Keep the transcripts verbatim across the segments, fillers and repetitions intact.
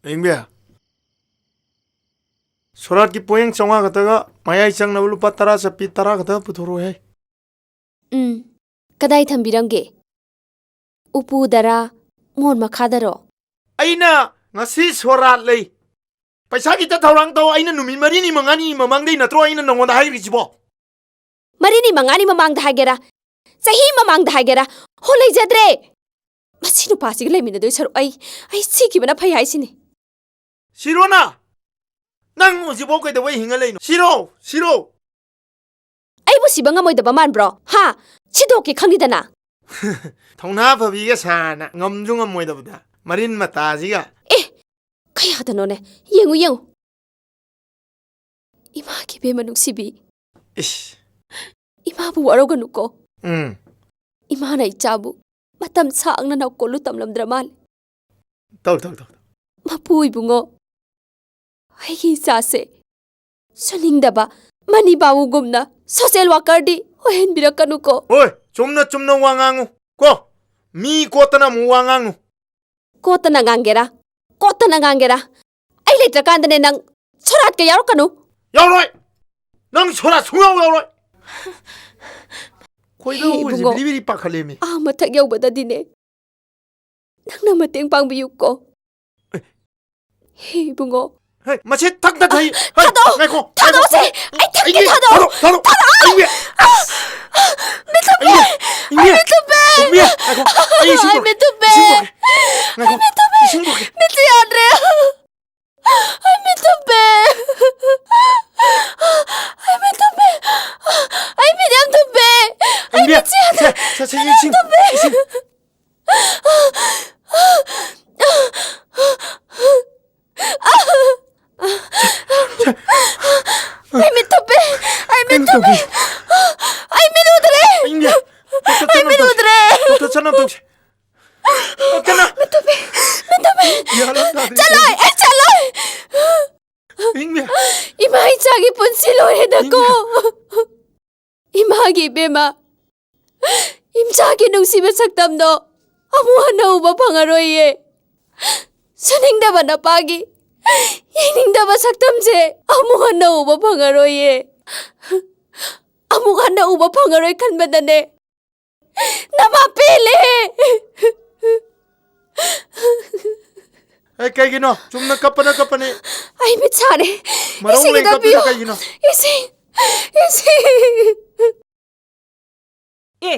ꯏꯡꯕꯤ, ꯁꯣꯔꯥꯠꯀꯤ ꯄꯣꯌꯦꯡ ꯆꯥꯝꯃꯉꯥ ꯈꯛꯇꯒ ꯃꯌꯥꯏ ꯆꯪꯅꯕ ꯂꯨꯄꯥ ꯇꯔꯥ ꯆꯠꯄꯤ ꯇꯔꯥ ꯈꯛꯇ ꯄꯨꯊꯣꯔꯛꯑꯣꯍꯦ꯫ ꯎꯝ, ꯀꯗꯥꯏ ꯊꯝꯕꯤꯔꯝꯒꯦ? ꯎꯄꯨꯗꯔꯥ, ꯃꯣꯟ ꯃꯈꯥꯗꯔꯣ? ꯑꯩꯅ ꯉꯁꯤ ꯁꯣꯔꯥꯠ ꯂꯩ, ꯄꯩꯁꯥ ꯈꯤꯇ ꯊꯧꯔꯥꯡ ꯇꯧ꯫ ꯑꯩꯅ ꯅꯨꯃꯤꯠ ꯃꯔꯤꯅꯤ ꯃꯉꯥꯅꯤ ꯃꯃꯥꯡꯗꯩ ꯅꯠꯇ꯭ꯔꯣ ꯑꯩꯅ ꯅꯉꯣꯟꯗ ꯍꯥꯏꯈ꯭ꯔꯤꯁꯤꯕꯣ? ꯃꯔꯤꯅꯤ ꯃꯉꯥꯅꯤ ꯃꯃꯥꯡꯗ ꯍꯥꯏꯒꯦꯔꯥ, ꯆꯍꯤ ꯃꯃꯥꯡꯗ ꯍꯥꯏꯒꯦꯔꯥ, ꯍꯣ, ꯂꯩꯖꯗ꯭ꯔꯦ꯫ ꯃꯁꯤ ꯅꯨꯄꯥꯁꯤꯒ ꯂꯩꯃꯤꯟꯅꯗꯣꯏ ꯁꯔꯨꯛ ꯑꯩ, ꯑꯩ ꯁꯤꯈꯤꯕꯅ ꯐꯩ ꯍꯥꯏꯁꯤꯅꯤ꯫ ꯁꯤꯔꯣꯅ! ꯅꯪ ꯍꯧꯖꯤꯛꯐꯥꯎ ꯀꯩꯗꯧꯕꯩ ꯍꯤꯡꯉ ꯂꯩꯅꯣ? ꯁꯤꯔꯣ! ꯁꯤꯔꯣ! ꯑꯩꯕꯨ ꯁꯤꯕ ꯉꯝꯃꯣꯏꯗꯕ ꯃꯥꯟꯕ꯭ꯔꯣ? ꯍꯥ? ꯁꯤꯗꯣꯛꯀꯦ ꯈꯪꯉꯤꯗꯅ꯫ ꯊꯧꯅꯥ ꯐꯕꯤꯒ ꯁꯥꯅ ꯉꯝꯁꯨ ꯉꯝꯃꯣꯏꯗꯕꯗ, ꯃꯔꯤꯟ ꯃꯇꯥꯁꯤꯒ꯫ ꯑꯦ! ꯀꯌꯥꯗꯅꯣꯅꯦ? ꯌꯦꯡꯉꯨ, ꯌꯦꯡꯉꯨ꯫ ꯏꯃꯥꯒꯤ ꯏꯕꯦꯝꯃ ꯅꯨꯡꯁꯤꯕꯤ꯫ ꯏꯁ꯫ ꯏꯃꯥꯕꯨ ꯋꯥꯔꯧꯒꯅꯨꯀꯣ꯫ ꯎꯝ꯫ ꯏꯃꯥꯅ ꯏꯆꯥꯕꯨ ꯃꯇꯝ ꯁꯥꯡꯅ ꯅꯥꯀꯣꯜꯂꯨ ꯇꯝꯂꯝꯗ꯭ꯔ ꯃꯥꯜꯂꯦ꯫ ꯇꯧ, ꯇꯧ, ꯇꯧ, ꯇꯧ꯫ ꯃꯄꯨ ꯏꯕꯨꯡꯉꯣ, ꯑꯩꯒꯤ ꯏꯆꯥꯁꯦ ꯁꯨꯅꯤꯡꯗꯕ ꯃꯅꯤ ꯕꯥꯕꯨꯒꯨꯝꯅ social workerꯗꯤ ꯑꯣꯏꯍꯟꯕꯤꯔꯛꯀꯅꯨꯀꯣ꯫ ꯍꯣꯏ, ꯆꯨꯝꯅ ꯆꯨꯝꯅ ꯋꯥ ꯉꯥꯡꯉꯨ ꯀꯣ꯫ ꯃꯤ ꯀꯣꯠꯇꯅ ꯑꯃꯨꯛ ꯋꯥ ꯉꯥꯡꯅꯨ꯫ ꯀꯣꯠꯇꯅ ꯉꯥꯡꯒꯦꯔꯥ, ꯀꯣꯠꯇꯅ ꯉꯥꯡꯒꯦꯔꯥ, ꯑꯩ ꯂꯩꯇ꯭ꯔꯀꯥꯟꯗꯅꯦ ꯅꯪ ꯁꯣꯔꯥꯠꯀ ꯌꯥꯎꯔꯛꯀꯅꯨ꯫ ꯌꯥꯎꯔꯣꯏ꯫ ꯅꯪ ꯁꯣꯔꯥꯠ ꯁꯨꯡꯌꯥꯎ ꯌꯥꯎꯔꯣꯏ꯫ ꯈꯣꯏꯗꯧꯁꯦ ꯏꯕꯨꯡꯉꯣ, ꯕꯤꯔꯤ ꯕꯤꯔꯤ ꯄꯥꯈꯠꯂꯦꯃꯤ꯫ ꯑꯥ ꯃꯊꯛ ꯌꯧꯕꯗꯗꯤꯅꯦ, ꯅꯪꯅ ꯃꯇꯦꯡ ꯄꯥꯡꯕꯤꯌꯨꯀꯣ꯫ ꯑꯦ꯫ ꯍꯦ ꯏꯕꯨꯡꯉꯣ꯫ ꯍꯦ, ꯃꯁꯤ ꯊꯛ ꯊꯛ ꯊꯛꯏ꯫ ꯍꯦ, ꯊꯥꯗꯣꯛꯑꯣ! ꯉꯥꯏꯈꯣ, ꯊꯥꯗꯣꯛꯑꯣꯁꯦ! ꯉꯥꯏꯈꯣ꯫ ꯑꯩ ꯊꯛꯀꯦ, ꯏꯪꯕꯤ, ꯊꯥꯗꯣꯛꯑꯣ! ꯊꯥꯗꯣꯛ, ꯊꯥꯗꯣꯛ! ꯊꯥꯗꯣꯛꯑꯣ! ꯏꯪꯕꯤ! ꯃꯤꯠ ꯊꯨꯞꯄꯦ! ꯏꯪꯕꯤ! ꯏꯪꯕꯤ! ꯑꯩ ꯃꯤꯠ ꯊꯨꯞꯄꯦ! ꯏꯪꯕꯤ! ꯉꯥꯏꯈꯣ, ꯑꯩ ꯏꯁꯤꯡ ꯑꯩ ꯄꯨꯔꯛꯀꯦ, ꯃꯤꯠ ꯊꯨꯞꯄꯦ! ꯏꯁꯤꯡ ꯄꯨꯔꯛꯀꯦ꯫ ꯉꯥꯏꯈꯣ, ꯑꯩ ꯃꯤꯠ ꯊꯨꯞꯄꯦ! ꯏꯁꯤꯡ ꯄꯨꯔꯛꯀꯦ꯫ ꯃꯤꯠꯁꯦ ꯌꯥꯗ꯭ꯔꯦ! ꯑꯩ ꯃꯤꯠ ꯊꯨꯞꯄꯦ! ꯑꯩ ꯃꯤꯠ ꯊꯨꯞꯄꯦ! ꯑꯩ ꯃꯤꯠ ꯌꯥꯝ ꯊꯨꯞꯄꯦ! ꯑꯩ ꯏꯪꯕꯤ! ꯃꯤꯠꯁꯦ ꯌꯥꯗ꯭ꯔꯦ! ꯁꯦ, ꯁꯦ, ꯁꯦ, ꯃꯤꯠ ꯌꯥꯝ ꯏꯁꯤꯡ, ꯊꯨꯞꯄꯦ! ꯏꯁꯤꯡ꯫ ꯑꯩ ꯃꯤꯠ ꯊꯨꯞꯄꯦ! ꯑꯩ ꯃꯤꯠ ꯀꯩꯅꯣ ꯊꯨꯞꯄꯦ! ꯇꯧꯕꯤ꯫ ꯑꯩ ꯃꯤꯠ ꯎꯗ꯭ꯔꯦ! ꯏꯪꯕꯤ! ꯗꯣꯛꯇꯔ ꯑꯩ ꯆꯠꯅꯕ ꯃꯤꯠ ꯇꯧꯁꯤ꯫ ꯎꯗ꯭ꯔꯦ! ꯗꯣꯛꯇꯔ ꯆꯠꯅꯕ ꯇꯧꯁꯤ꯫ ꯗꯣꯛꯇꯔꯅ ꯃꯤꯠ ꯊꯨꯞꯄꯦ! ꯃꯤꯠ ꯊꯨꯞꯄꯦ! ꯒ꯭ꯌꯥꯟ ꯑꯃ ꯇꯥꯗꯦ꯫ ꯆꯠꯂꯣꯏ! ꯑꯩ ꯆꯠꯂꯣꯏ! ꯏꯪꯕꯤ! ꯏꯃꯥ ꯏꯆꯥꯒꯤ ꯄꯨꯟꯁꯤ ꯂꯣꯏꯔꯦꯗꯀꯣ! ꯏꯃꯥꯒꯤ ꯏꯕꯦꯝꯃ, ꯏꯆꯥꯒꯤ ꯅꯨꯡꯁꯤꯕ ꯁꯛꯇꯝꯗꯣ ꯑꯃꯨꯛ ꯍꯟꯅ ꯎꯕ ꯐꯪꯉꯔꯣꯏꯌꯦ꯫ ꯁꯨꯅꯤꯡꯗꯕ ꯅꯄꯥꯒꯤ ꯌꯦꯡꯅꯤꯡꯗꯕ ꯁꯛꯇꯝꯁꯦ ꯑꯃꯨꯛ ꯍꯟꯅ ꯎꯕ ꯐꯪꯉꯔꯣꯏꯌꯦ꯫ ꯑꯃꯨꯛ ꯍꯟꯅ ꯎꯕ ꯐꯪꯉꯔꯣꯏ ꯈꯟꯕꯗꯅꯦ, ꯅꯃꯥ ꯄꯦꯜꯂꯦ꯫ ꯑꯦ, ꯀꯩꯒꯤꯅꯣ? ꯆꯨꯝꯅ ꯀꯞꯄꯅ ꯀꯞꯄꯅꯤ꯫ ꯑꯩ ꯃꯤꯠ ꯁꯥꯔꯦ꯫ ꯃꯔꯧ ꯏꯁꯤꯡ ꯂꯦꯡ ꯀꯞꯄꯤꯗꯣ ꯇꯥꯛꯄꯤꯌꯨ꯫ ꯀꯩꯒꯤꯅꯣ? ꯏꯁꯤꯡ, ꯏꯁꯤꯡ꯫ ꯑꯦ꯫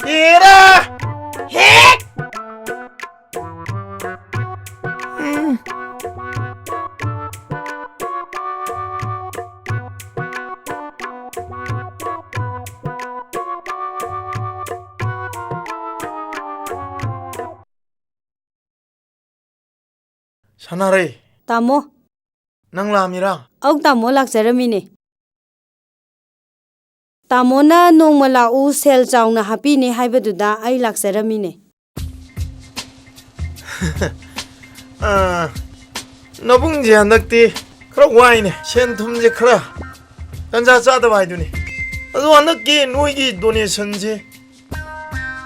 ꯑꯦꯔꯥ! ꯍꯦꯛ! ꯁꯅꯥꯔꯩ꯫ ꯇꯥꯃꯣ꯫ ꯅꯪ ꯂꯥꯛꯑꯝꯃꯤꯔꯥ? ꯑꯧ ꯇꯥꯃꯣ, ꯂꯥꯛꯆꯔꯝꯃꯤꯅꯦ꯫ ꯇꯥꯃꯣꯅ ꯅꯣꯡꯃ ꯂꯥꯛꯎ, ꯁꯦꯜ ꯆꯥꯎꯅ ꯍꯥꯞꯄꯤꯅꯦ ꯍꯥꯏꯕꯗꯨꯗ ꯑꯩ ꯂꯥꯛꯆꯔꯝꯃꯤꯅꯦ꯫ ꯑꯥ, ꯅꯕꯨꯡꯁꯦ ꯍꯟꯗꯛꯇꯤ ꯈꯔ ꯋꯥꯏꯅꯦ, ꯁꯦꯟ ꯊꯨꯝꯁꯦ ꯈꯔ ꯇꯟꯖꯥ ꯆꯥꯗꯕ ꯍꯥꯏꯗꯨꯅꯤ꯫ ꯑꯗꯣ ꯍꯟꯗꯛꯀꯤ ꯅꯣꯏꯒꯤ donationꯁꯦ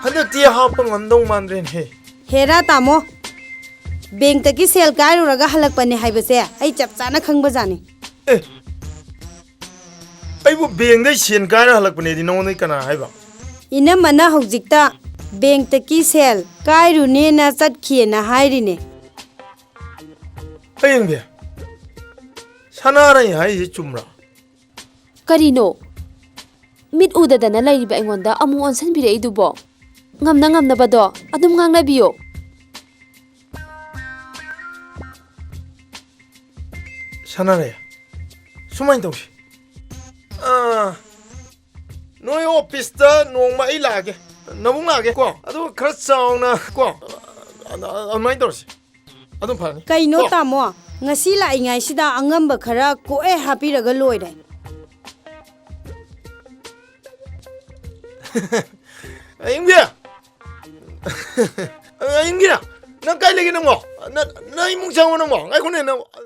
ꯍꯟꯗꯛꯇꯤ ꯍꯥꯞꯄ ꯉꯝꯗꯧ ꯃꯥꯟꯗ꯭ꯔꯦꯅꯦ꯫ ꯍꯦꯔꯥ ꯇꯥꯃꯣ, bankꯇꯒꯤ ꯁꯦꯜ ꯀꯥꯏꯔꯨꯔꯒ ꯍꯜꯂꯛꯄꯅꯦ ꯍꯥꯏꯕꯁꯦ ꯑꯩ ꯆꯞ ꯆꯥꯅ ꯈꯪꯕꯖꯥꯠꯅꯤ꯫ ꯑꯦ, ꯑꯩꯕꯨ bankꯗꯩ ꯁꯦꯟ ꯀꯥꯏꯔ ꯍꯜꯂꯛꯄꯅꯦꯗꯤ ꯅꯉꯣꯟꯗꯩ ꯀꯅꯥ ꯍꯥꯏꯕ? ꯏꯅꯝꯃꯅ ꯍꯧꯖꯤꯛꯇ bankꯇꯒꯤ ꯁꯦꯜ ꯀꯥꯏꯔꯨꯅꯦꯅ ꯆꯠꯈꯤꯑꯅ ꯍꯥꯏꯔꯤꯅꯦ꯫ ꯑꯌꯦꯡꯕꯤ, ꯁꯅꯥꯔꯩ ꯍꯥꯏꯁꯤ ꯆꯨꯝꯕ꯭ꯔꯥ? ꯀꯔꯤꯅꯣ? ꯃꯤꯠ ꯎꯗꯗꯅ ꯂꯩꯔꯤꯕ ꯑꯩꯉꯣꯟꯗ ꯑꯃꯨꯛ ꯑꯣꯟꯁꯤꯟꯕꯤꯔꯛꯏꯗꯨꯕꯣ? ꯉꯝꯅ ꯉꯝꯅꯕꯗꯣ ꯑꯗꯨꯝ ꯉꯥꯡꯅꯕꯤꯌꯣ꯫ ꯁꯥꯟꯅꯔꯦ꯫ ꯁꯨꯃꯥꯏꯅ ꯇꯧꯁꯤ꯫ ꯑꯥ, ꯅꯣꯏ officeꯇ ꯅꯣꯡꯃ ꯑꯩ ꯂꯥꯛꯑꯒꯦ꯫ ꯅꯕꯨꯡ ꯂꯥꯛꯑꯒꯦ ꯀꯣ꯫ ꯑꯗꯨꯒ ꯈꯔ ꯆꯥꯎꯅ ꯀꯣ꯫ ꯑ-, ꯑ-, ꯑꯗꯨꯃꯥꯏꯅ ꯇꯧꯔꯁꯤ꯫ ꯑꯗꯨꯝ ꯐꯔꯅꯤ꯫ ꯀꯩꯅꯣ ꯀꯣ? ꯇꯥꯃꯣ? ꯉꯁꯤ ꯂꯥꯛꯏꯉꯩꯁꯤꯗ ꯑꯉꯝꯕ ꯈꯔ ꯀꯣꯛꯑꯦ ꯍꯥꯞꯄꯤꯔꯒ ꯂꯣꯏꯔꯦ꯫ ꯑꯌꯤꯡꯕꯤ! ꯑꯌꯤꯡꯕꯤ! ꯅꯪ ꯀꯥꯏ ꯂꯩꯒꯦ ꯅꯪꯕꯣ? ꯅ-, ꯅꯪ ꯏꯃꯨꯡ ꯆꯪꯉꯣ ꯅꯪꯕꯣ꯫ ꯉꯥꯏꯈꯣꯅꯦ ꯅꯪ꯫